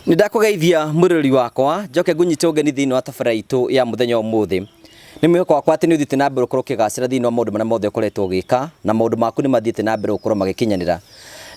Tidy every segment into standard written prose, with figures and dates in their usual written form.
Nĩ ndakũgeithia mwĩroreri wakwa, njoke ngũnyite ũgeni thĩinĩ wa tabarĩra itũ ya mũthenya wa ũmũthĩ. Nĩ mwĩhoko wakwa atĩ nĩ ũthiĩte na mbere gũkorwo ũkĩgacĩra thĩinĩ wa maũndũ marĩa mothe ũkoretwo ũgĩka, na maũndũ maku nĩ mathiĩte na mbere gũkorwo magĩkinyanĩra.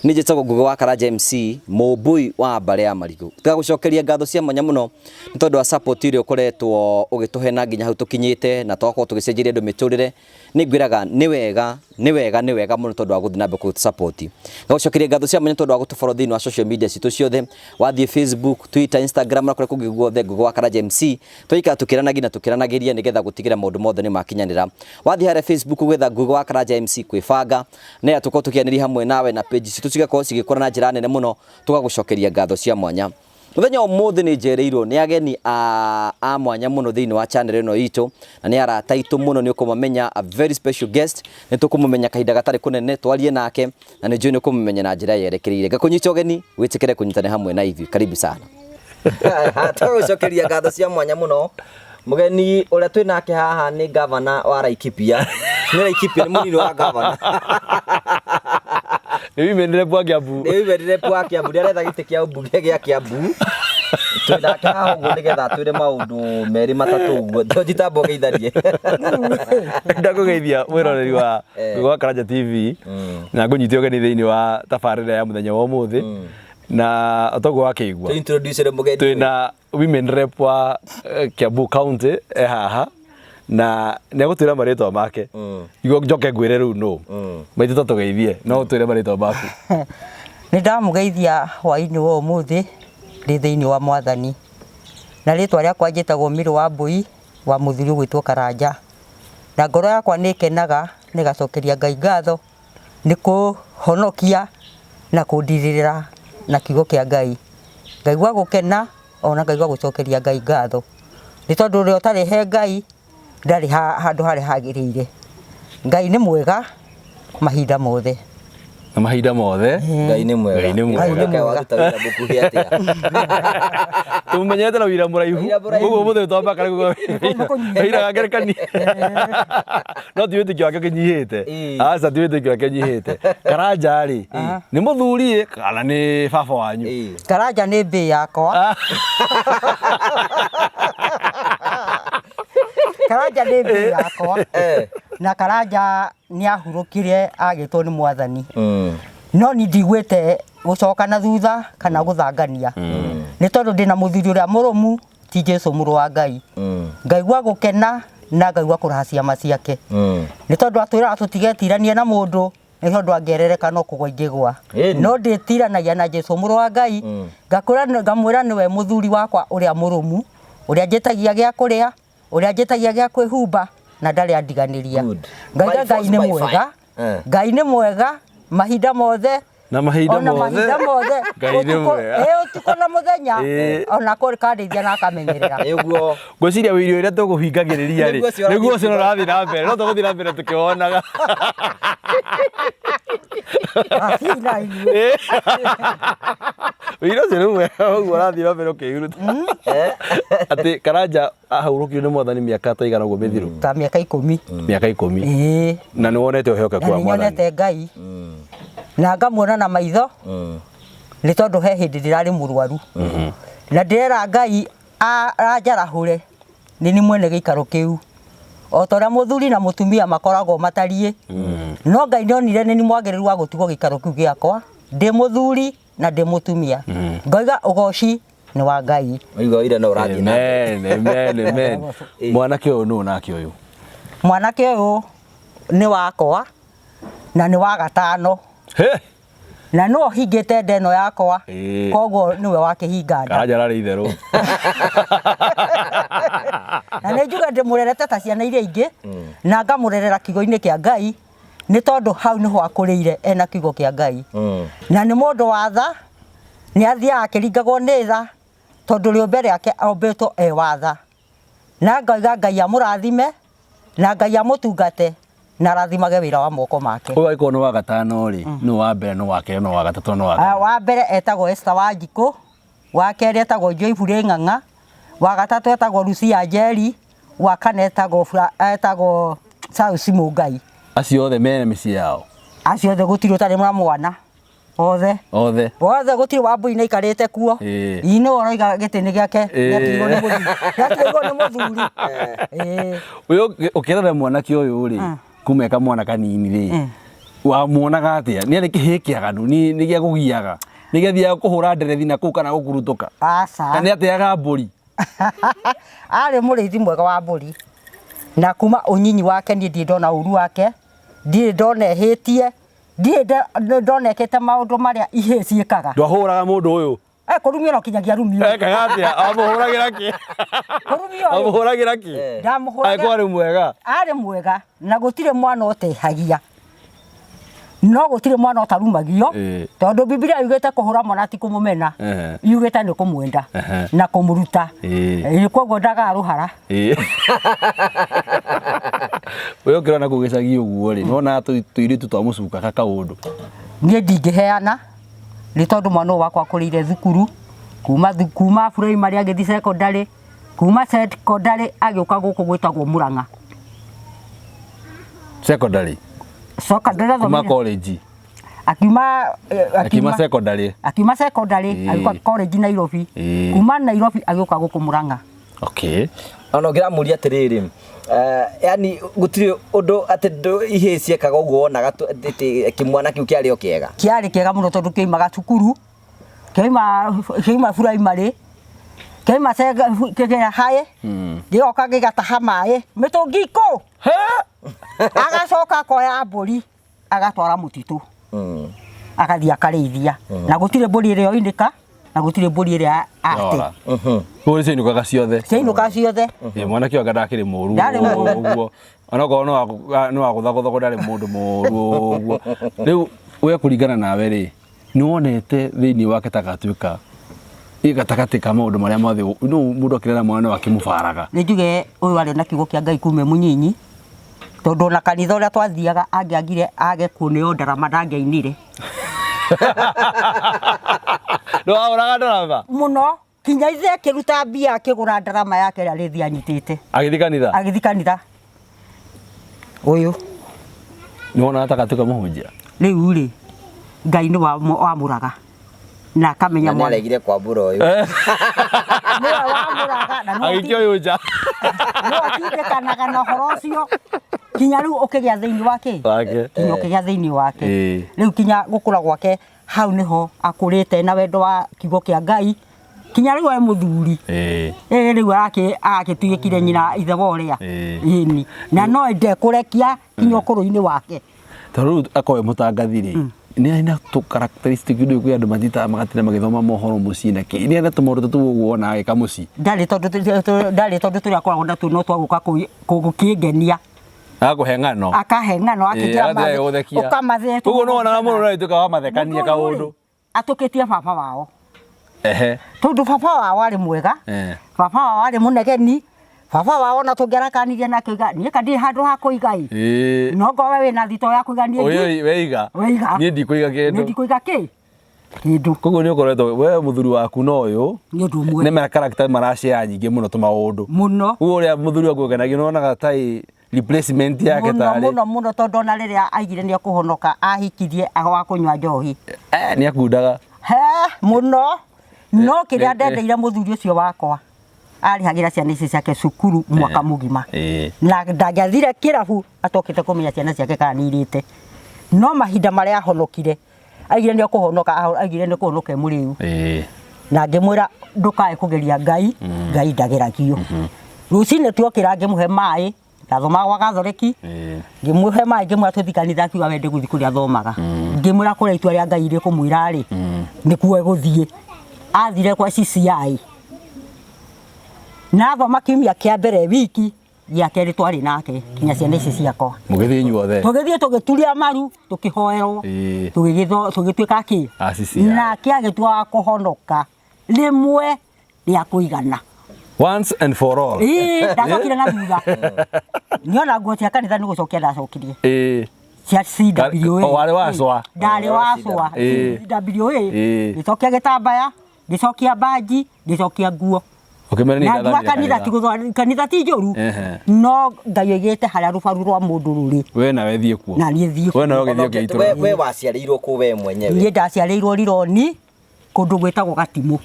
Niĩ njĩtagwo Ngũgĩ wa Karanja MC, mũmbũi wa mbarĩ ya Marigũ. Ngagũcokeria ngatho cia mwanya mũno nĩ tondũ wa support ĩrĩa ũkoretwo ũgĩtũhe na nginya hau tũkinyĩte na tũgakorwo tũgĩcenjeria andũ mĩtũrĩre. Nĩ ngwĩraga nĩ wega, nĩ wega, nĩ wega mũno tondũ wa gũthiĩ na mbere gũtũ support. Ngagũcokeria ngatho cia mwanya tondũ wa gũtũ follow thĩinĩ wa social media citũ ciothe, wathiĩ Facebook, Twitter, Instagram na kũrĩa kũngĩ guothe Ngũgĩ wa Karanja MC, twaikara tũkĩranagia na tũkĩranagĩria nĩgetha gũtigĩrĩra maũndũ mothe nĩ makinyanĩra. Wathiĩ harĩa Facebook gwetha Ngũgĩ wa Karanja MC kwĩbanga, nĩgetha tũkorwo tũkĩaranĩria hamwe nawe na page citũ cigakorwo cigĩkũra na njĩra nene mũno, tũgagũcokeria ngatho cia mwanya. Mũthenya wa ũmũthĩ nĩ njereirwo nĩ ageni a, a mwanya mũno thĩinĩ wa channel ĩno itũ na nĩ arata aitũ mũno, nĩ ũkũmamenya, a very special guest, nĩ tũkũmũmenya kahinda gatarĩ kũnene twarie nake na nĩ njũĩ nĩ ũkũmũmenya na njĩra yerekereire. Ngakũnyita ũgeni wĩtĩkĩre kũnyitana hamwe na ithuĩ. Karibu sana. Tũgũcokeria ngatho cia mwanya mũno mũgeni ũrĩa twĩ nake haha nĩ gavana wa Laikipia. Nĩ Laikipia, nĩ mũnini wa gavana. Nĩ women rep wa Kiambu. Nĩ women rep wa Kiambu, nĩ aretha gĩtĩ kĩa ũmbunge gĩa Kiambu. Twĩ nake haha ũguo nĩgetha atwĩre maũndũ merĩ matatũ ũguo. Njitamba ũgeithanie. Ndakũgeithia mwĩroreri wa Ngũgĩ wa Karanja TV na ngũnyite ũgeni thĩinĩ wa tabarĩra ya mũthenya wa ũmũthĩ na toguo wakĩigua. Tũ introduce mũgeni. Twĩna women rep wa Kiambu County e haha na nĩ egũtwĩra marĩtwa make niguo njoke ngwĩre rĩu nũ maitũ ta tũgeithie no ũtwĩre marĩtwa maku. Nĩ ndamũgeithia hwainĩ wa ũmũthĩ ndĩ thĩinĩ wa mwathani, na rĩtwa rĩakwa njĩtagwo Mary Wambũi wa mũthuri ũgwĩtwo Karanja, na ngoro yakwa nĩ ĩkenaga na ĩgacokeria Ngai ngatho nĩ kũhonokia na kũndirĩrĩra na kiugo kĩa Ngai. Ngaigua gũkena ona ngaigua gũcokeria Ngai ngatho, nĩ tondũ ũrĩa ũtarĩ he Ngai ndarĩ handũ harĩa hagĩrĩire. Ngai nĩ mwega mahinda mothe. Na mahinda mothe Ngai nĩ mwega. Ngai nĩ mwega. Ngai nĩ mwega. Waruta wĩra mũkuhĩ atĩa? Tũmenyete na wĩra mũraihu. Wĩra mũraihu. Ũguo mũthĩ twamba kare wĩra wa ngerekani. No ti wĩtĩkio wake ũkĩnyihĩte. Aca ti wĩtĩkio wake ũnyihĩte. Karanja rĩ, nĩ mũthuri ĩ kana nĩ baba wanyu? Karanja nĩ mbĩ yakwa. Karanja nĩ mbĩ yakwa. Na Karanja nĩ ahurũkire agĩtwo nĩ mwathani. No ni ndiguĩte gũcoka na thutha kana gũthangania. Nĩ tondũ ndĩna mũthuri ũrĩa mũrũmu ti Jesu mũrũ wa Ngai. Ngaigua gũkena na ngaigua kũraha ciama ciake. Nĩ tondũ atwĩraga tũtigetiranie na mũndũ nĩ tondũ angĩerereka no kũgwa ingĩgwa. No ndĩtiranagia na Jesu mũrũ wa Ngai, ngamwĩra nĩwe mũthuri wakwa ũrĩa mũrũmu, ũrĩa njĩtagia gĩa kũrĩa, ũrĩa njĩtagia gĩa kwĩhumba na ndarĩ andiganĩria. Ngaiga Ngai nĩ mwega, Ngai nĩ mwega mahinda mothe na mahinda ona mahinda mothe Ngai nĩ mwega. Ĩ ũtukũ na mũthenya ona kandeithia na akamenyerera. Nĩguo. Ngwĩciria ũira ũrĩa tũkũhingagĩrĩria rĩ, nĩguo ũcio ũrathiĩ na mbere, no tũgũthiĩ na mbere tũkĩwonaga. Ũira ũcio nĩ mwega ũguo ũrathiĩ na mbere ũkĩĩruta. Atĩ Karanja ahurũkirio nĩ mwathani mĩaka ta igana ũguo mĩthiru. Ta mĩaka ikũmi. Mĩaka ikũmi. Ĩĩ. Na nĩ wonete ũhokeku wa mwathani. Na nĩ nyonete Ngai. Na ngamuona na maitho. Nĩ tondũ he hĩndĩ ndĩrarĩ mũrwaru. Na ndĩrera Ngai aranjarahũre nĩ niĩ mwene gĩikaro kĩu. O ta ũrĩa mũthuri na mũtumia makoragwo matariĩ. No Ngai nĩ onire nĩ niĩ mwagĩrĩru wa gũtigwo gĩikaro kĩu gĩakwa ndĩ mũthuri na ndĩ mũtumia. Ngoiga ũgoci nĩ wa Ngai. Waigua ũira no ũrathiĩ na mbere. Amen, amen, amen. Mwanake ũyũ nũ nake ũyũ? Mwanake ũyũ nĩ wakwa na nĩ wa gatano. He! Na nĩwe ũhingĩte nda ĩno yakwa. Koguo nĩwe wakĩhinga nda. Karanja ararĩ itherũ. Na nĩ njuge ndĩmũrerete ta ciana iria ingĩ na ngamũrerera kiugo-inĩ kĩa Ngai nĩ tondũ hau nĩho akũrĩire ena kiugo kĩa Ngai. Na nĩ mũndũ wa tha, nĩ athiaga akĩringagwo nĩ tha tondũ rĩũmbe rĩake ombĩtwo e wa tha. Na ngoiga Ngai amũrathime na Ngai amũtungate na arathimage wĩra wa moko make. Ũyũ angĩkorwo nĩ wa gatano rĩ, nũ wa mbere, nũ wa kerĩ, nũ wa gatatũ, nũ wa kana? Wa mbere etagwo Esther Wanjikũ, wa kerĩ etagwo Joy Ng'ang'a, wa gatatũ etagwo Lucia Njeri, wa kana etagwo etagwo Charles Mũngai. Acio othe mena mĩciĩ yao? Acio othe gũtirĩ ũtarĩ na mwana. Othe. Othe. Othe gũtirĩ wa mbũi na ikarĩte kuo. Ĩĩ. Ĩ nĩwe ũroiga gĩtĩ-inĩ gĩake. Ĩĩ. Nĩatigirwo nĩ mũthuri. Nĩatigirwo nĩ mũthuri. Ĩĩ. Ũyũ ũkĩrora mwanake ũyũ rĩ, kuma e kamwana kanini rĩ, wamuonaga atĩa? Nĩ arĩ kĩhĩĩ kĩaganu, nĩ nĩ gĩa kũgiaga, nĩ gĩathiaga kũhũra nderethi na kũu kana gũkurutũka? Aca. Kana nĩ ateaga mbũri? Arĩ mũrĩithi mwega wa mbũri. Na kuma ũnyinyi wake niĩ ndirĩ ndona ũru wake, ndirĩ ndona ehĩtie, ndirĩ ndona ekĩte maũndũ marĩa ihĩĩ ciĩkaga. Ndwahũraga mũndũ ũyũ? Eh, kũrumio no kinyagia rumio. Ekaga atĩa? Amũhũragĩra kĩ? Kũrumio rĩ, Amũhũragĩra kĩ? ndamũhũragĩra. Angĩkorwo arĩ mwega. Arĩ mwega na gũtirĩ mwana ũtehagia. No gũtirĩ mwana ũtarumagio tondũ Bibilia yugĩte kũhũra mwana ti kũmũmena. Yugĩte nĩ kũmwenda na kũmũruta. Koguo ndagaga rũhara. We ũkĩrona kũu gĩcagi ũguo rĩ, nĩwonaga tũirĩtu twamũcukaga kaũndũ? Niĩ ndingĩheana nĩ tondũ mwana ũyũ wakwa akũrĩire thukuru kuma kuma primary agĩthiĩ secondary, kuma secondary agĩũka gũkũ gwĩtagwo Mũrang'a. Secondary? Secondary Kuma athomire. college? Akiuma Akiuma secondary? Akiuma secondary agĩũka college Nairobi. Kuma Nairobi agĩũka gũkũ Mũrang'a. Okay. Ona ũngĩramũria atĩrĩrĩ, yani gũtirĩ ũndũ atĩ ihĩĩ ciekaga ũguo wonaga atĩ kĩmwana kĩu kĩarĩ o kĩega. Kĩarĩ kĩega mũno tondũ kĩoimaga cukuru, kĩoima primary, kĩoima kĩgĩa high, gĩgoka gĩgataha maĩ, mĩtũngi ikũ. Agacoka akoya mbũri agatwara mũtitũ. Agathiĩ akarĩithia. Na gũtirĩ mbũri ĩrĩa yoinĩka, na gũtirĩ mbũri ĩrĩa ate. Yora. Mbũri ciainũkaga ciothe. Ciainũkaga ciothe. Ĩ, mwanake ũyũ anga ndakĩrĩ mũru Ndarĩ mũru. ũguo. Onokorwo nĩ wa gũthagũthagwo ndarĩ mũndũ mũru ũguo. Rĩu we kũringana nawe rĩ, nĩ wonete thĩinĩ wake ta agatuĩka ĩ gatagatĩ ka maũndũ marĩa mothe, no mũndũ akĩrera mwana no akĩmũbaraga. Nĩ njuge ũyũ arĩ na kiugo kĩa Ngai kuma e mũnyinyi, tondũ ona kanitha ũrĩa twathiaga angĩagire age kũneo ndarama ndangĩainire. Nĩ wahũraga ndarama? Mũno, kinya ithe akĩruta mbia akĩgũra ndarama yake ĩrĩa arĩthiĩ anyitĩte. Agĩthiĩ kanitha? Agĩthiĩ kanitha. Ũyũ. Nĩ wonaga ta agatuĩka mũhunjia? Rĩu rĩ, Ngai nĩ wamũraga na akamenya Na nĩ mwana. aregire kwambũra ũyũ. Nĩwe wamũraga na nĩwe Agĩikia ũyũ nja. Nĩwe ũtindĩkanaga na ũhoro ũcio kinya rĩu ũkĩgĩa thĩinĩ wake. Wake. Kinya ũkĩgĩa thĩinĩ wake. Rĩu kinya gũkũra gwake hau nĩho akũrĩte na wendo wa kiugo kĩa Ngai kinya rĩu e mũthuri. Rĩu arakĩtuĩkire nyina ithe wa ũrĩa. Ĩni. Na no ndekũrekia kinya ũkũrũ-inĩ wake. Tondũ rĩu akorwo e mũtangathi rĩ, nĩ arĩ na tũ characteristic ndũĩ kwĩ andũ mathiĩte magatinda magĩthoma mohoro mũciĩ na kĩ. Nĩ arĩ na tũmaũndũ ta tũu ũguo wona agĩka mũciĩ. Ndarĩ tondũ ndarĩ tondũ tũrĩa akoragwo natuo no twagũka gũkĩngenia. Agakũhe ng'ano. Akahe ng'ano, akĩnjĩra Agathiĩ agĩgũthekia. ũkamathee Koguo nĩ wonaga mũndũ ũragĩtuĩka wa mathekania Mũndũ ũyũ rĩ, kaũndũ. atũkĩtie baba wao. Ehe. Tondũ baba wao arĩ mwega. Baba wao arĩ mũnegeni. Baba wao ona tũngĩarakanirie nake oiga, niĩ ka ndirĩ handũ ha kũiga ĩ. No ngorwo we wĩna thito ya kũiga niĩ Ũyũ weiga. Weiga. Niĩ ndikũiga kĩndũ. Niĩ ndikũiga kĩ? Kĩndũ. Koguo nĩ ũkoretwo we mũthuri waku na ũyũ. Nĩ ũndũ ũmwe. Nĩ mara character marashare nyingĩ mũno tũmaũndũ. Mũno. Koguo ũrĩa mũthuri waku akenagio nĩ wonaga ta ĩ replacement yake Mũno, tarĩ. mũno, mũno, tondũ ona rĩrĩa aigire nĩ ekũhonoka ahikirie wa kũnyua njohi. Nĩ akundaga. He, mũno. No kĩrĩa ndendeire mũthuri ũcio wakwa, arĩhagĩra ciana ici ciake cukuru mwaka mũgima. Na ndangĩathire kĩrabu atokĩte kũmenya ciana ciake kana nĩ irĩte. No mahinda marĩa ahonokire, aigire nĩ ekũhonoka, aigire nĩ kũhonoka e mũrĩu. Na ngĩmwĩra ndũkae kũgeria Ngai, Ngai ndageragio. Rũcinĩ tuokĩra ngĩmũhe maĩ, ndathomaga gwa Gathoreki, ngĩmũhe maĩ ngĩmwĩra tũthiĩ kanitha, akiuga we ndĩgũthiĩ kũrĩa athomaga. Ngĩmwĩra kũrĩa itua rĩa Ngai rĩkũmwĩra rĩ, nĩkuo egũthiĩ. Athire kwa CCI. Na athoma kiumia kĩa mbere wiki, gĩa kerĩ twarĩ nake nginya ciana ici ciakwa. Mũgĩthiĩ inyuothe? Tũgĩthiĩ tũgĩturia maru, tũkĩhoerwo, tũgĩtuĩka kĩ? A CCI. Nake agĩtua wa kũhonoka rĩmwe rĩa kũigana. Once and for all. Ĩĩ, ndacokire na thutha. Niona nguo cia kanitha nĩ gũcokia ndacokirie. Cia CWA. O, warĩ wa cwa. Ndarĩ wa cwa. CWA. Ngĩcokia gĩtambaya, ngĩcokia banji, ngĩcokia nguo. Ũkĩmera nĩ Na ngiuga ndathamire kanitha ti kanitha ti njũru. Ehe. No Ngai oigĩte harĩa rũbaru rwa mũndũ rũrĩ. We nawe thiĩ kuo. Na niĩ thiĩ We nawe ũgĩthiĩ We ũgĩitũrũra. we waciarĩirwo kũ we mwenyewe? Niĩ ndaciarĩirwo Rironi kũndũ gwĩtagwo Gatimũ.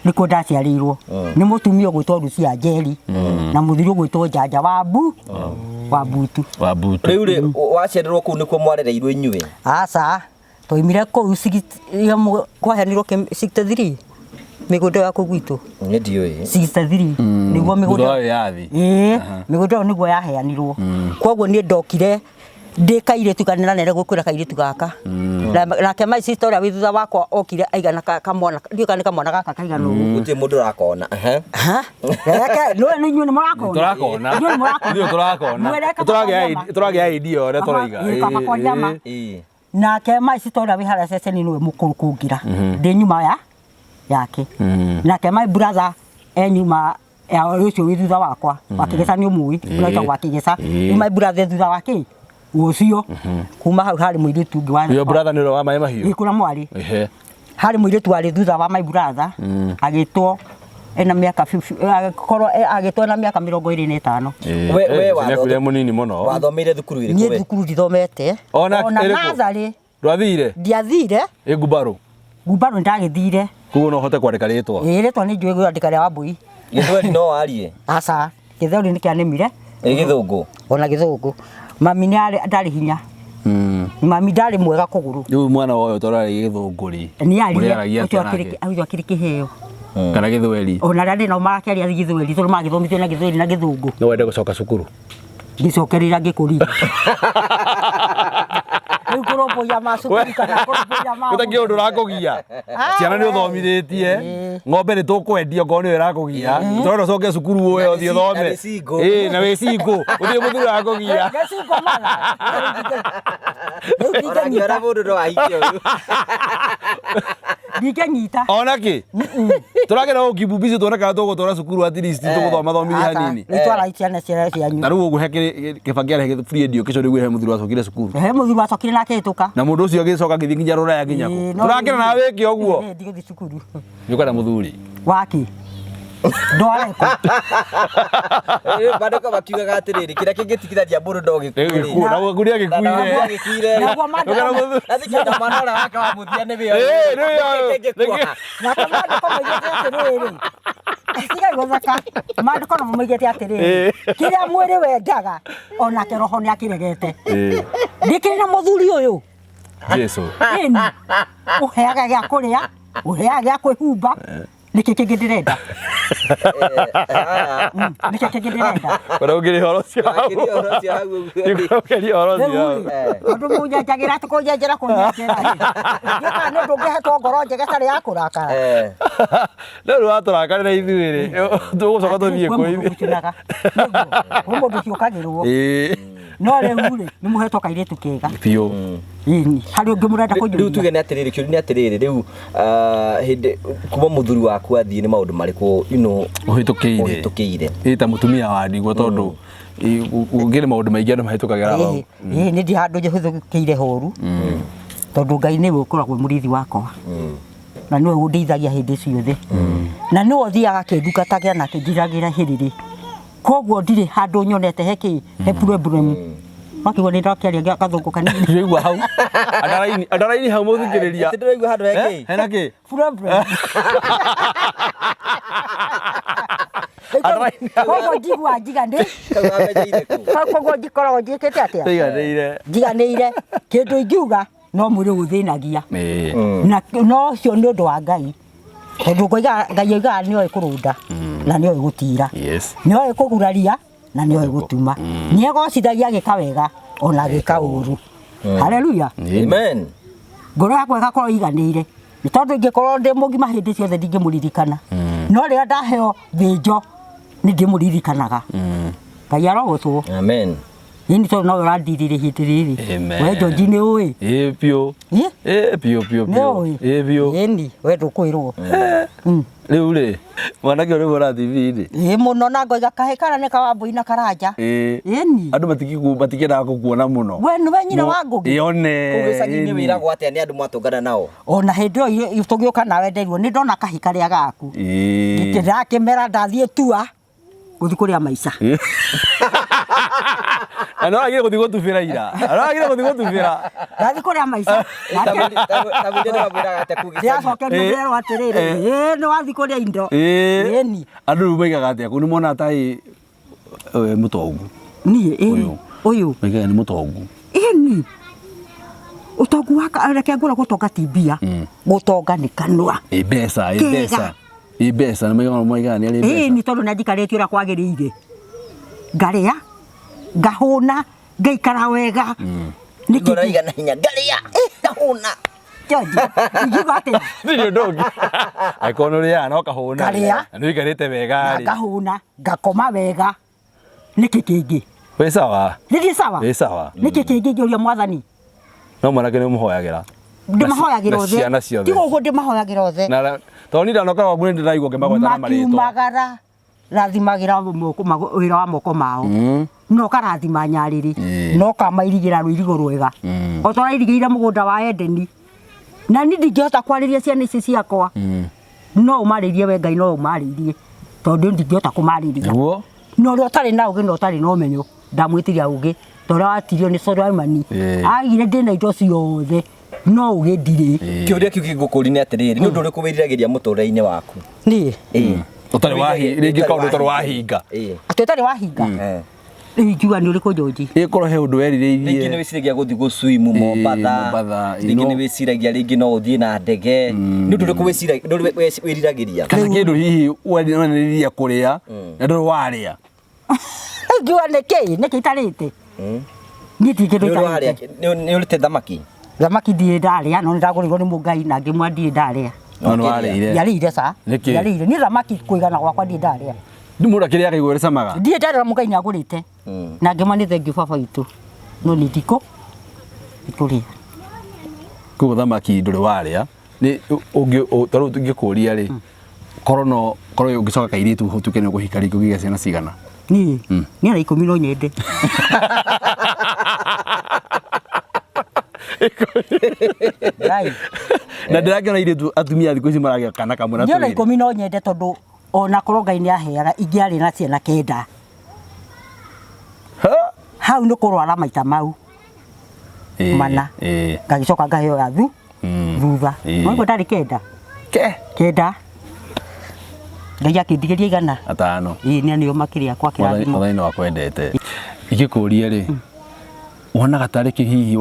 Nĩkuo ndaciarĩirwo. Nĩ mũtumia ũgwĩtwo Lucia Njeri na mũthuri ũgwĩtwo Njanja wa Mbu wa Mbutu. Wa mbutu. Rĩu rĩ, waciarĩrwo kũu nĩkuo mwarereirwo inyuĩ? Aca, twaumire kũu kwaheanirwo 63 mĩgũnda ya kũu gwitũ. Niĩ ndiũĩ. 63 nĩguo Thutha mĩgũnda wa wĩyathi. Ĩĩ, mĩgũnda ĩyo nĩguo yaheanirwo. Koguo niĩ ndokire ndĩ kairĩtu kanene nere gũkwĩra kairĩtu gaka. Nake my sister ũrĩa wĩ thutha wakwa okire aigana kamwana, ndiũĩ kana nĩ kamwana gaka kaigana ũguo. Gũtirĩ mũndũ ũrakona. Ehe. Ha? Reke, nĩwe nĩ inyuĩ nĩ mũrakona? Tũrakona. Inyuĩ nĩ mũrakona? Ithuĩ tũrakona. Mwĩre kaba Tũragĩa kwa nyama. tũragĩa idea ũrĩa tũraiga. Ĩĩ, kaba kwa nyama. Ĩĩ. Nake my sister ũrĩa wĩ harĩa ceceni nĩwe mũkũrũ kũngĩra. Ndĩ nyuma ya yake. Nake my brother e nyuma ya ũcio wĩ thutha wakwa. Wakĩgĩca nĩ ũmũĩ, ũrĩa wĩtagwo Wakĩgĩca. Ĩĩ. Rĩu my brother e thutha wa kĩ? Ũcio. Kuma hau harĩ mũirĩtu ũngĩ wa Your brother nĩ ũrĩa wa maĩ mahiũ? Ĩĩ, kũrĩa mwarĩ. Ehe. Harĩ mũirĩtu warĩ thutha wa my brother agĩtwo ena mĩaka agĩkorwo agĩtwo ena mĩaka 25. Ĩĩ. We Eh, watho- nĩakuire mũnini mũno. Wathomeire thukuru ĩrĩkũ Niĩ we? thukuru ndithomete. Ona Ona ĩrĩkũ? natharĩ Ndwathire? ndiathire. Ĩ ngumbarũ. Ngumbarũ nĩndagĩthire. Koguo no ũhote kwandĩka rĩtwa. Ĩĩ, rĩtwa nĩ njũĩ kwandĩka rĩa Wambũi. Gĩthweri no warie? Aca, gĩthweri nĩ kĩanemire. Ĩ gĩthũngũ? Ona gĩthũngũ. Mami nĩ ndarĩ hinya. Mami ndarĩ mwega kũgũrũ. Rĩu mwana wa ũyũ tũrarĩ gĩthũngũ rĩ. Nĩ arie, Mũrĩaragia ũcio atĩa nake? ũcio akĩrĩ kĩheo. Kana gĩthweri. Ona arĩa ndĩ nao marakĩaria gĩthweri tondũ magĩthomithio na gĩthweri na gĩthũngũ. No wende gũcoka cukuru? Ngĩcokerera ngĩkũrire. Rĩu kũrũmbũiya macukuru kana kũrũmbũiya ma Gũtakĩ ũndũ ũrakũgia. Ciana nĩ ũthomithĩtie. Ng'ombe nĩ tũkwendia okorwo nĩyo ĩrakũgia. Tũrenda ũcoke cukuru ũyũ Na ũthiĩ wĩ ũthome. na wĩ single. Ĩĩ, na wĩ single. Gũtirĩ mũthuri ũrakũgia. Nĩ single mother. Rĩu Ona angĩona ndingĩnyita. mũndũ no ahike ũyũ. Ndingĩnyita. Ona kĩ? Tũragera gũkimbubici tuone kana tũgũtwara cukuru at least tũgũthomathomithia hanini. Rĩu twarai ciana cianyu. Na rĩu ũguo he Kĩbakĩ arehe free education nĩguo he mũthuri wacokire cukuru. He mũthuri wacokire na akĩhĩtũka. Na mũndũ ũcio agĩcoka agĩthiĩ nginya rũraya nginya kũ. Ĩĩ, no Tũrakena nawe wĩke ũguo. Ĩĩ, ndigũthiĩ cukuru. Nĩ ũkwenda mũthuri. Waki. Ndwareko. Ĩ, Maandĩko makiugaga atĩrĩrĩ, kĩrĩa kĩngĩtigithania mũndũ no gĩkuũ rĩ. Gĩkuũ, na gũkũ nĩ Na agĩkuire. agĩkuire. Naguo maandĩko Ũkera mũthuri. Na thikĩ mwana ũrĩa wake wa mũthia nĩ wĩyo. Ĩĩ, nĩ wĩyo. Nĩkĩ kĩngĩkua? Nake maandĩko moigĩte atĩrĩrĩ. Tigai gũtheka. Maandĩko namo moigĩte atĩrĩrĩ. Kĩrĩa mwĩrĩ wendaga onake roho nĩ akĩregete. Ĩĩ. Ndĩkĩrĩ na mũthuri ũyũ. Jesu. Ĩni. Ũheaga gĩa kũrĩa, ũheaga gĩa kwĩhumba. Nĩkĩ kĩngĩ ndĩrenda? Nĩkĩ kĩngĩ ndĩrenda? Ũrĩa ũngĩrĩ ũhoro ũcio hau. Ũngĩrĩ ũhoro ũcio hau ũguo. Ũngĩrĩ ũhoro Rĩu ũcio hau. rĩ, tondũ mũnyenjagĩra atĩ kũnyenjera kũnyenjera rĩ, ndiũĩ kana nĩ ũndũ ũngĩhetwo ngoro njega ĩtarĩ ya kũrakara. Eh. No rĩu watũrakarĩra ithuĩ rĩ, tũgũcoka tũthiĩ Kwĩ kũ mũndũ ithuĩ. ũgũcunaga. Nĩguo, kwĩ mũndũ ũciũkagĩrwo. Ĩĩ. No rĩu rĩ, nĩ mũhetwo kairĩtu kega. Biũ. Ĩni, harĩ ũngĩ mũrenda Rĩu kũnjũria? tuge nĩ atĩrĩrĩ, kĩũria nĩ atĩrĩrĩ, rĩu hĩndĩ kuma mũthuri waku athiĩ nĩ maũndũ marĩkũ you know, Ũhĩtũkĩire. ũhĩtũkĩire? Ĩ ta mũtumia wa ndigwa tondũ gũkĩrĩ maũndũ maingĩ andũ mahĩtũkagĩra hau. Ĩĩ, ĩĩ, nĩ ndi handũ hĩtũkĩire horu tondũ Ngai nĩwe ũkoragwo wĩ mũrĩithi wakwa na nĩwe ũndeithagia hĩndĩ ciothe na nĩwe ũthiaga akĩndungatagira na akĩnjiragĩra hĩrĩrĩ koguo ndirĩ handũ nyonete he kĩ he problem wakĩgua nĩ ndakĩaria gathũngũ kanini Ndĩraigua hau. Andaraini, andaraini hau mũthikĩrĩria. Atĩ ndĩraigua handũ he kĩ? Hena kĩ? problem Andaraini hau. koguo njiguaga njiganĩ Kau wamenyeire kũ? koguo njikoragwo njĩkĩte atĩa Tũiganĩire. njiganĩire kĩndũ ingiuga no mwĩrĩ ũthĩnagia Ĩĩ. na no ũcio nĩ ũndũ wa Ngai tondũ ngoiga Ngai oigaga nĩoĩ kũrũnda na nĩoĩ gũtira Yes. nĩoĩ kũguraria na nĩoĩ gũtuma nĩegocithagia agĩka wega ona agĩka ũru haleluya Amen. ngoro yakwa ĩgakorwo iganĩire nĩ tondũ ingĩkorwo ndĩ mũgima hĩndĩ ciothe ndingĩmũririkana no rĩrĩa ndaheo thĩnjo nĩ ndĩmũririkanaga Ngai arogocwo Amen. Ĩni tondũ nowe ũrandirĩrĩ hĩndĩ rĩrĩ. Amen. We Njonji nĩ ũĩ. Ĩĩ biũ. Ĩ? Ĩĩ biũ biũ Nĩ biũ. ũĩ. Ĩĩ biũ. Ĩni, we ndũkwĩrwo. Rĩu rĩ, mwanake ũrĩa ũrĩa TV-inĩ. Ĩ mũno na ngoiga kahĩ kana nĩ ka Wambũi na Karanja. Ĩĩ. Ĩni. Andũ matikĩendaga gũkuona mũno. We nĩwe nyina wa Ngũgĩ. Ĩ one. Kũu gĩcagi-inĩ ĩni. wĩragwo atĩa nĩ andũ mwatũngana nao? Ona hĩndĩ ĩyo tũgĩũka nawe nderirwo nĩ ndona kahĩ karĩa gaku. Ĩĩ. Ndĩrakĩmera ndathiĩ tua gũthiĩ kũrĩa maica. Na no agire gũthiĩ gũtubĩra ira. No agire gũthiĩ gũtubĩra. Ndathiĩ kũrĩa maica. Tagwĩria nĩ wamwĩraga atĩa kũu gĩcagi? Ndĩracokerio Ĩ. nderwo atĩrĩrĩ, ĩ nĩ wathiĩ kũrĩa indo. Ĩĩ. Ĩni. Andũ rĩu moigaga atĩa kũu nĩ monaga ta ĩ mũtongu. Niĩ ĩni. Ũyũ. Ũyũ. Moigaga nĩ mũtongu. Ĩni. Ũtongu wa reke ngwĩre gũtonga ti mbia. Gũtonga nĩ kanua. Ĩ mbeca, ĩ Kĩga. mbeca. Ĩ mbeca nĩ moigaga moigaga nĩ arĩ Ĩni mbeca. tondũ nĩ anjikarĩtie ũrĩa kwagĩrĩire. Ngarĩa, ngahũna, ngaikara wega. Nĩkĩ Ngoro igana hinya ngarĩa ngahũna. George, ingiuga atĩa? Ndirĩ ũndũ ũngĩ. Angĩkorwo nĩ ũrĩaga na ũkahũna. Ngarĩa. Na nĩ ũikarĩte wega rĩ. Ngahũna, ngakoma wega. Nĩkĩ kĩngĩ? Wĩ sawa. Nĩthiĩ sawa? Wĩ sawa. Nĩkĩ kĩngĩ ingĩũria mwathani? No mwanake nĩ ũmũhoyagĩra. Ndĩmahoyagĩra Na othe. ciana ciothe. Tiga ũguo ndĩmahoyagĩra othe. Na tondũ niĩ ndanoka gwaku nĩ ndĩraigua ngĩmagweta na marĩtwa. Makiumagara rathimagĩra wĩra wa moko mao. Na ũkarathima nyarĩrĩ. Ĩĩ. Na ũkamairigĩra rũirigo rwega. O ta ũrĩa airigĩire mũgũnda wa Edeni. Na niĩ ndingĩhota kwarĩria ciana ici ciakwa. No ũmarĩrie we Ngai no ũmarĩrie. Tondũ ndingĩhota kũmarĩria. Nĩguo? Na ũrĩa ũtarĩ na ũgĩ na ũtarĩ na ũmenyo ndamwĩtiria ũgĩ ta ũrĩa watirio nĩ Solomoni. Ĩĩ. Agire ndĩna indo ciothe no ũgĩ ndirĩ. Kĩũria kĩu kĩngũkũria nĩ atĩrĩrĩ, nĩ ũndũ ũrĩkũ wĩriragĩria mũtũrĩre-inĩ waku? Niĩ Ĩĩ. Ũtarĩ wahi rĩngĩ kaũndũ ũtarĩ wahinga. Ĩĩ. atĩ ũtarĩ wahinga. Eh. Rĩu ingiuga nĩ ũrĩkũ Njonji? Ĩkorwo he ũndũ Rĩngĩ nĩ werirĩirie. wĩciragia gũthiĩ gũswimu Mombatha, Mombatha, rĩngĩ no. nĩ wĩciragia rĩngĩ no ũthiĩ na ndege. Nĩ ũndũ ũrĩkũ wĩciragia, ũndũ ũrĩkũ wĩriragĩria? Kana kĩndũ hihi werirĩirie kũrĩa na ndũrĩ warĩa. Ingiuga nĩ kĩ? Nĩkĩ itarĩte? Niĩ ndirĩ kĩndũ Nĩ ũrĩ warĩa, itarĩte. nĩ ũrĩte thamaki? Thamaki ndirĩ ndarĩa no nĩ ndagũrĩirwo nĩ mũngai na ngĩmwa ndirĩ ndarĩa. No nĩ warĩire. Ndiarĩire ca. Nĩkĩ? Ndiarĩire. Niĩ thamaki kũigana gwakwa ndirĩ ndarĩa. Nĩ mũndũ akĩrĩaga igũrũ rĩcamaga. Ndirĩ ndarĩa mũngai nĩ agũrĩte. Na ngĩmwa nĩ thengiũ baba witũ. No nĩ ndikũ ndikũrĩa. Koguo thamaki ndũrĩ warĩa. Nĩ ũngĩ ta rĩu tũngĩkũria rĩ, korwo no korwo ũngĩcoka kairĩtu ũtuĩke nĩ ũkũhika rĩngĩ ũngĩgĩa ciana cigana? Niĩ niĩ na ikũmi no nyende. Ngai. Na ndĩrakĩona airĩtu atumia thikũ ici maragĩa kana kamwe na Niĩ na twĩrĩ. ikũmi no nyende tondũ ona korwo Ngai nĩ aheaga ingĩarĩ na ciana kenda. Ha! Hau nĩ kũrwara maita mau Ĩĩ, mana. ĩĩ. Ngagĩcoka ngaheo ya thutha. Ĩĩ. Noguo ndarĩ kenda. Ke Kenda. Ngai akĩndigĩria igana. atano. Ĩĩ nĩ nĩo makĩrĩa kwa kĩrathimo. Mwathani nĩ wakwendete. Ingĩkũria rĩ, wonaga tarĩ kĩ hihi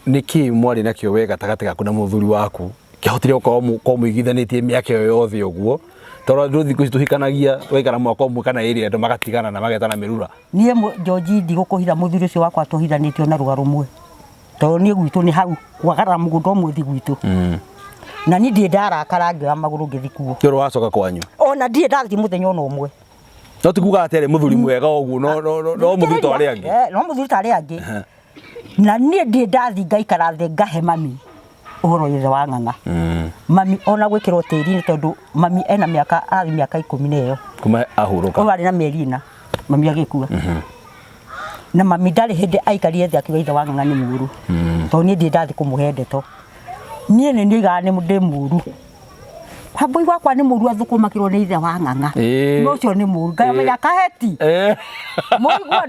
nĩ kĩ mwarĩ nakĩo we gatagatĩ gaku na mũthuri waku kĩahotire gũkorwo mũigithanĩtie mĩaka ĩyo yothe ũguo tondũ andũ thikũ ici tũhikanagia tũgaikara mwaka ũmwe kana ĩrĩ andũ magatigana na magetana mĩrura. Niĩ Njonji ndigũkũhitha mũthuri ũcio wakwa tũhithanĩtio na rũga rũmwe. Tondũ niĩ gwitũ nĩ hau kwagarara mũgũnda ũmwe thi gwitũ. Na niĩ ndirĩ ndarakara ngĩoya magũrũ ngĩthiĩ kuo. Kĩoro wacoka kwanyu. Ona ndirĩ ndathiĩ mũthenya ona ũmwe. No ti kuga atĩ arĩ mũthuri mwega ũguo no mũthuri ta arĩa angĩ. No mũthuri ta arĩa angĩ. Na niĩ ndirĩ ndathiĩ ngaikara thĩ ngahe mami ũhoro wothe wa ng'ang'a. Mami ona gwĩkĩrwo tĩri-inĩ tondũ mami ena mĩaka arathiĩ mĩaka ikũmi na ĩyo. Kuma ahurũka. Ũyũ arĩ na mĩeri ĩna mami agĩkua. Na mami ndarĩ hĩndĩ aikarire thĩ akiuga ithe wa ng'ang'a nĩ mũũru. Tondũ niĩ ndirĩ ndathiĩ kũmũhe ndeto. Niĩ nĩ nioigaga nĩ ndĩ mũũru. Wambũi wakwa nĩ mũũru athũkũmakĩrwo nĩ ithe wa ng'ang'a. Ĩĩ. No ũcio nĩ mũũru. Ngamenya kaheti. Mũigua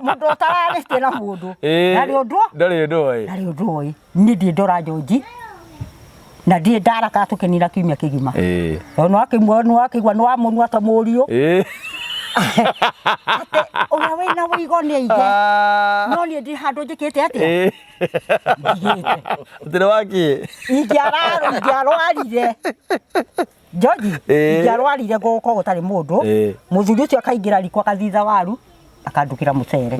mũndũ ũtararĩtie na mũndũ. Ndarĩ ũndũ. Ndarĩ ũndũ oĩ. Ndarĩ ũndũ oĩ. Niĩ ndirĩ ndora Njonji. Na ndirĩ ndarakara tũkĩnina kiumia kĩgima. Tondũ nĩwakĩigua nĩwamũnua ta mũriũ. Atĩ ũrĩa wĩna wĩigo nĩ aige. No niĩ ndirĩ handũ njĩkĩte atĩa? Ndigĩte. Ũtirĩ wakĩ? Ingĩarwarire. Njonji, ingĩarwarire gũkorwo gũtarĩ mũndũ, mũthuri ũcio akaingĩra riko akathitha waru, akandugĩra mũcere.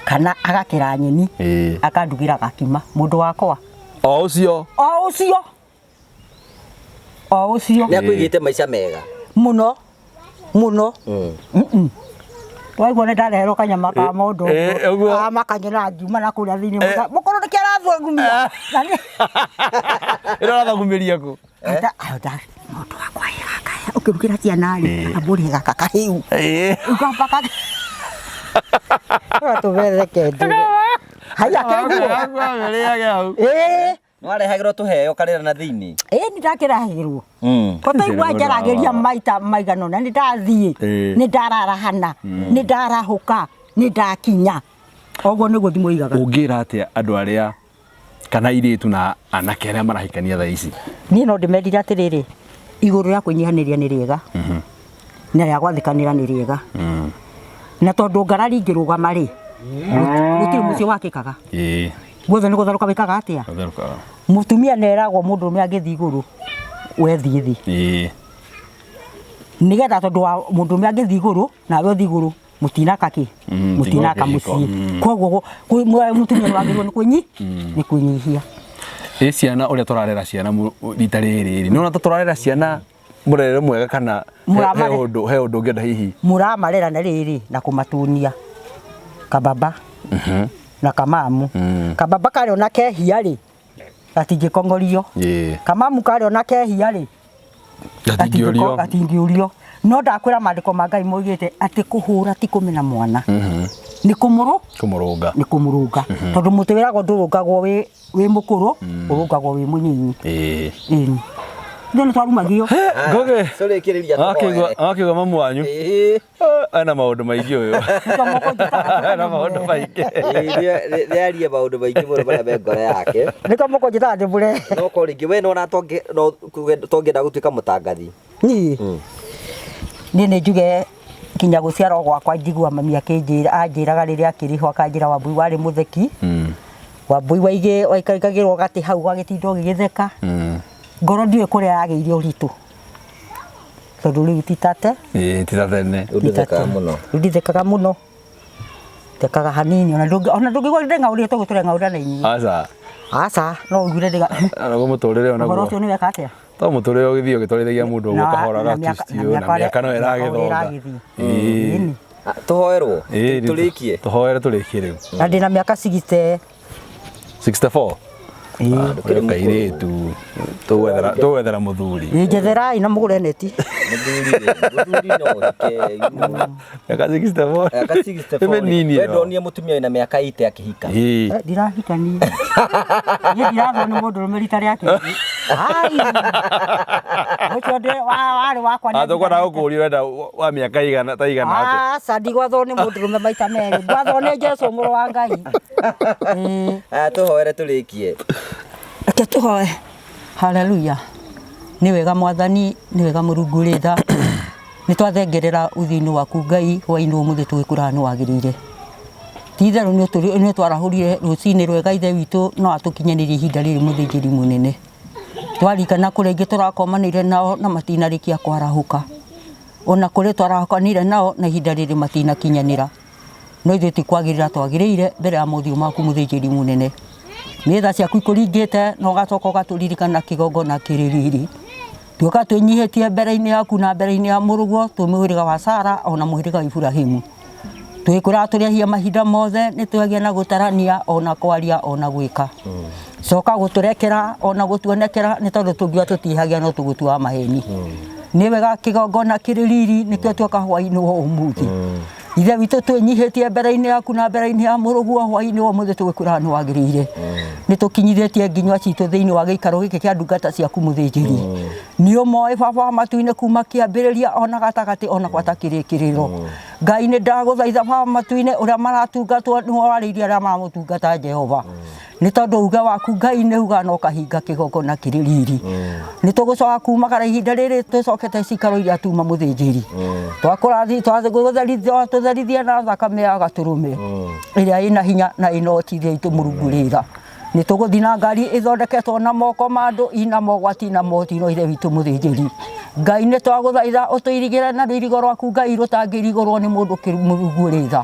Kana agakĩra nyeni, akandugĩra gakima, mũndũ wakwa. O ũcio. O ũcio. O ũcio. Nĩ akũigĩte maica mega. Mũno. Mũno. Waigua nĩ ndareherwo kanyama ka mondo. Eh, ũguo. Ah, makanyona ngiuma na kũrĩa thĩinĩ. Mũkũrũ nĩkĩ arathũngumia? Na niĩ- Ĩno ũrathagumĩria kũ? Nda- ayo nda- Mondo wakwa ĩ gaka ũkĩrugĩra ciana rĩ, amba ũrĩe gaka kahĩu. Ũkamba ka- Tũmetheke nduge. Haiya kĩguo. Rĩage hau. Ĩĩ. Nĩwarehagĩrwo tũheo karĩra na thĩinĩ. Ĩĩ nĩ ndakĩrahĩrwo. Ko taigua njaragĩria maita maigana ũna nĩ ndathiĩ, nĩ ndararahana, nĩ ndarahũka, nĩ ndakinya. Ũguo nĩguo thimũ igaga. Ũngĩra atĩa andũ arĩa kana airĩtu na anake arĩa marahikania thaa ici? Niĩ no ndĩmerire atĩrĩrĩ, igũrũ rĩa kwĩnyihanĩria nĩ rĩega na rĩa gwathĩkanĩra nĩ rĩega. Na tondũ ngarari ingĩrũgama rĩ, gũtirĩ mũciĩ wakĩkaga. Ĩĩ. Guothe nĩ gũtherũka wĩkaga atĩa? Gũtherũkaga. Mũtumia nĩ eragwo mũndũrũme angĩthiĩ igũrũ, we thiĩ thĩ. Ĩĩ. Nĩgetha tondũ wa mũndũrũme angĩthiĩ igũrũ nawe ũthiĩ igũrũ mũtinaka kĩ mũtinaka kĩhiko. mũciĩ. Koguo mũtumia nĩ wagĩrĩirwo nĩ kwĩnyi nĩ kwĩnyihia. Ĩ ciana ũrĩa tũrarera ciana rita rĩrĩ rĩ, nĩwona ta tũrarera ciana mũrerere mwega kana he ũndũ he ũndũ ũngĩenda hihi? Mũramarera na rĩrĩ na kũmatunia kababa na kamamu. Kababa karĩ ona kehia rĩ gatingĩkong'orio. Kamamu karĩ ona kehia rĩ Gatingĩũrio. Gatingĩũrio. No ndakwĩra maandĩko ma Ngai moigĩte atĩ kũhũra ti kũmena mwana. Nĩ kũmũrũ Kũmũrũnga. Nĩ kũmũrũnga. Tondũ mũtĩ wĩragwo ndũrũngagwo wĩ wĩ mũkũrũ, ũrũngagwo wĩ mũnyinyi. Ĩni. Ithuĩ nĩ twarumagio. Ngũgĩ. Tũrĩkĩrĩria Akĩigua tũhoere. Akĩigua mamu wanyu. Ĩĩ. Ena maũndũ maingĩ ũyũ. Ena maũndũ maingĩ. Ĩĩ, nĩarie maũndũ maingĩ mũno marĩa me ngoro yake. Nĩkĩo mũkũnjĩtaga ndĩmũrehe. No korwo rĩngĩ we nĩwona tongĩenda gũtuĩka mũtangathi. Niĩ niĩ nĩ njuge kinya gũciarwo gwakwa njigua mami akĩnjĩra anjĩraga rĩrĩa akĩrĩho akanjĩra Wambui warĩ mũtheki. Wambui waigĩ waikaragĩrwo gatĩ hau gagĩtinda ũgĩgĩtheka. Ngoro ndiũĩ kũrĩa yagĩire ũritũ. Tondũ rĩu ti tate. Ĩĩ ti ta tene. Rĩu ndũthekaga mũno. Rĩu ndithekaga mũno. Thekaga hanini ona ndũngĩ ona ndũngĩigua ndĩng'aũrĩte ũguo tũreng'aũra na inyuĩ. Aca. Aca no ũiguire ndĩga. Naguo mũtũrĩre Ũhoro onaguo. ũcio nĩ weka atĩa? To mũtũrĩre ũgĩthiĩ ũgĩtwarithagia mũndũ ũguo kahora na ga twist ũyũ, na mĩaka no ĩragĩthonga. ĩragĩthiĩ. Ĩĩ. Ĩni. Ah, Tũhoerwo. Ĩĩ, Tũrĩkie. Tũhoere tũrĩkie rĩu. Na ndĩna mĩaka 60. 64. Ndũkĩrĩ kairĩtu. Tũgwethera tũgwethera mũthuri. Ĩ njetherai na mũgũre neti. Mũthuri rĩ, mũthuri no ũhike, you know. Mĩaka 64. Mĩaka 64 Nĩ mĩnini We ĩyo. ndonire mũtumia wĩna mĩaka 80 akĩhika. Ĩĩ. Eh, Ndirahikania. Niĩ ndirathwo nĩ mũndũrũme rita rĩa kerĩ. Ai. Ũcio ndĩ warĩ wakwa nĩ Ah, tũkwenda gũkũria ũrenda wa mĩaka igana ta igana atĩa? Aca ndigwathwo nĩ mũndũrũme maita merĩ. Ngwathwo nĩ Jesũ mũrũ wa Ngai. Ĩĩ. Aya tũhoere tũrĩkie. Reke tũhoe. Haleluya. Nĩ wega Mwathani, nĩ wega Mũrungu ũrĩ tha. Nĩ twathengerera ũthiũ-inĩ waku Ngai hwaĩ-inĩ wa ũmũthĩ tũgĩkwĩraga nĩ wagĩrĩire. Ti itherũ nĩ ũtwarahũrire rũcinĩ rwega Ithe witũ no atũkinyanĩrie ihinda rĩrĩ mũthĩnjĩri mũnene. Twarikana kũrĩa ingĩ tũrakomanĩire nao na matinarĩkia kwarahũka. Ona kũrĩ twarahũkanire nao na ihinda rĩrĩ matinakinyanĩra. No ithuĩ ti kwagĩrĩra twagĩrĩire mbere ya mothiũ maku mũthĩnjĩri mũnene. Nĩ tha ciaku ikũringĩte na ũgacoka ũgatũririkana kĩgongona kĩrĩ riri. Tuoka twĩnyihĩtie mbere-inĩ yaku na mbere-inĩ ya mũrũguo twĩ mũhĩrĩga wa Sara ona mũhĩrĩga wa Iburahĩmu. Twĩkwĩraga tũrĩahia mahinda mothe nĩ twehagia na gũtarania ona kwaria ona gwĩka. Coka gũtũrekera ona gũtuonekera nĩ tondũ tũngiuga tũtihagia no tũgũtua maheni. Nĩ wega kĩgongona kĩrĩ riri nĩkĩo tuoka hwaĩ-inĩ wa ũmũthĩ. Ithe witũ twĩnyihĩtie mbere-inĩ yaku na mbere-inĩ ya mũrũguo hwaĩ-inĩ wa ũmũthĩ tũgĩkwĩraga nĩ wagĩrĩire. Nĩ tũkinyithĩtie nginywa citũ thĩinĩ wa gĩikaro gĩkĩ kĩa ndungata ciaku mũthĩnjĩri. Nĩ ũmoĩ baba wa matu-inĩ kuma kĩambĩrĩria ona gatagatĩ ona gwata kĩrĩkĩrĩro. Ngai nĩ ndagũthaitha baba wa matu-inĩ ũrĩa maratungatwo nĩwe warĩirie arĩa maramũtungata Jehova. Nĩ tondũ uge waku Ngai nĩ uga no kahinga kĩgongona kĩrĩ riri. Nĩ tũgũcoka kumagara ihinda rĩrĩ tũcokete cikaro iria tuma mũthĩnjĩri. Twakũrathi twatũtherithia na thakame ya gatũrũme ĩrĩa ĩna hinya na ĩna ũtithio itũ Mũrungu rĩra. Nĩ tũgũthiĩ na ngari ĩthondeketwo na moko ma andũ ina mogwati na motino Ithe witũ mũthĩnjĩri. Ngai nĩ twagũthaitha ũtũirigĩre na rũirigo rwaku Ngai rũtangĩrigũrwo nĩ mũndũ Mũrungu rĩtha.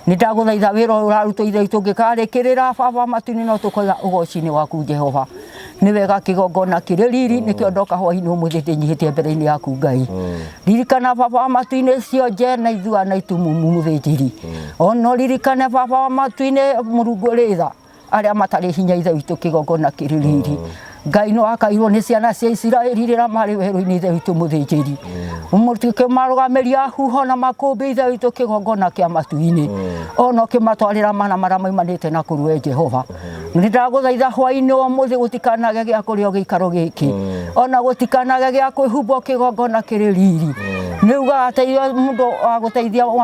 Nĩ ndagũthaitha wĩra ũyũ ũrarutwo Ithe witũ ũngĩkarĩkĩrĩra baba matu-inĩ no tũkoiga ũgoci-inĩ waku Jehova. Nĩ wega kĩgongona kĩrĩ riri, nĩkĩo ndoka hwainĩ ũmũthĩ ndĩnyihĩtie mbere-inĩ yaku Ngai. Ririkana baba wa matu-inĩ cionje na ithua na itumumu mũthĩnjĩri. Ona ũririkane baba wa matu-inĩ Mũrungu ũrĩ tha, arĩa matarĩ hinya Ithe witũ kĩgongona kĩrĩ riri. Ngai nĩ wakairwo nĩ ciana cia Isiraeli rĩrĩa marĩ werũ-inĩ Ithe witũ mũthĩnjĩri. Ũkĩmarũgamĩria huho na makũmbĩ Ithe witũ kĩgongona kĩa matu-inĩ. Ona ũkĩmatwarĩra mana marĩa maumanĩte na kũrĩ we Jehova. Nĩ ndagũthaitha hwaĩ-inĩ wa ũmũthĩ gũtikanage gĩa kũrĩo gĩikaro gĩkĩ. Ona gũtikanage gĩa kwĩhumbwo kĩgongona kĩrĩ riri. Nĩ ugaga atĩ mũndũ wa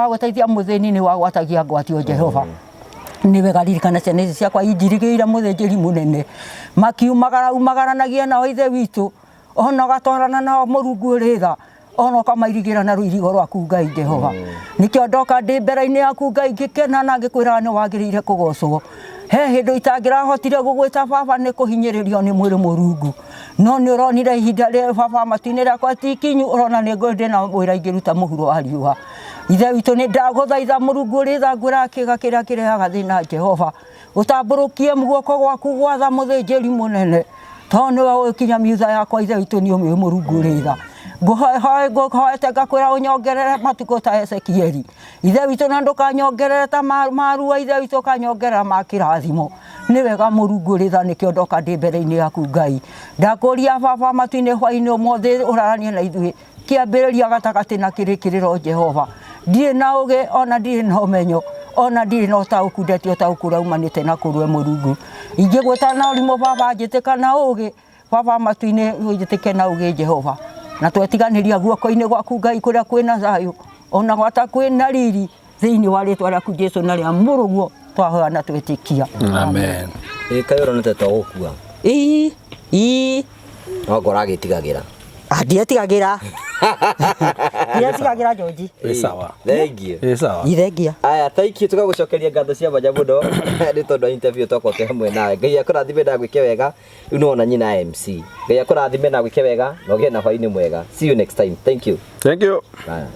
gũteithia mũthĩni nĩ wagwatagia ngwatio Jehova. Nĩ wega ririkana ciana ici ciakwa injirigĩire mũthĩnjĩri mũnene. Makiumagara umagaranagia nao Ithe witũ. Ona ũgatwarana nao Mũrungu ũrĩ tha. Ona ũkamairigĩra na rũirigo rwaku Ngai Jehova. Nĩkĩo ndoka ndĩ mbere-inĩ yaku Ngai ngĩkena na ngĩkwĩraga nĩ wagĩrĩire kũgocwo. He hĩndĩ itangĩrahotire gũgwĩta baba nĩ kũhinyĩrĩrio nĩ mwĩrĩ Mũrungu. No nĩ ũronire ihinda rĩa baba matu-inĩ rĩakwa ti ikinyu, ũrona nĩ ndĩna wĩra ingĩruta mũhuro wa riũa. Ithe witũ nĩ ndagũthaitha Mũrungu ũrĩ tha ngwĩraga kĩga kĩrĩa kĩrehaga thĩna Jehova. Ũtambũrũkie guoko gwaku gwatha mũthĩnjĩri mũnene. Tondũ nĩwe ũĩ kinya miutha yakwa Ithe witũ nĩ ũmĩũĩ Mũrungu ũrĩ tha. Ngũhoete ngakwĩra ũnyongerere matukũ ta Ezekieli. Ithe witũ na ndũkanyongerere ta marua Ithe witũ ũkanyongerera ma kĩrathimo. Nĩ wega Mũrungu ũrĩ tha nĩkĩo ndoka ndĩ mbere-inĩ yaku Ngai. Ndakũria baba matu-inĩ hwaĩ-inĩ ũmũthĩ ũraranie na ithuĩ. Kĩambĩrĩria gatagatĩ na kĩrĩkĩrĩro Jehova. Ndirĩ na ũgĩ ona ndirĩ na ũmenyo ona ndirĩ na ũtaũku ndetia ũtaũku ũrĩa umanĩte na kũrĩ we Mũrungu. Ingĩgwĩta na ũrimũ baba njĩtĩka na ũgĩ, baba matu-inĩ njĩtĩke na ũgĩ Jehova. Na twetiganĩria guoko-inĩ gwaku Ngai kũrĩa kwĩna thayũ ona gwata kwĩna riri thĩinĩ wa rĩtwa rĩaku Jesu na rĩa mũrũguo twahoya na twĩtĩkia. Amen. Ĩ kaĩ ũronete to gũkua? Ii, ii. No ngora agĩtigagĩra. Ndietigagĩra. Ndietigagĩra George. Ĩ sawa. Thank you. Ĩ sawa. Ithengia. Aya, thank you tũgagũcokeria ngatho cia mwanya mũno nĩ tondũ wa interview twakorwo twĩ hamwe nawe. Ngai akũrathime na agwĩke wega. Rĩu nĩwona nyina MC. Ngai akũrathime na agwĩke wega na ũgĩe na hwaĩ-inĩ mwega. See you next time. Thank you. Thank you. Bye.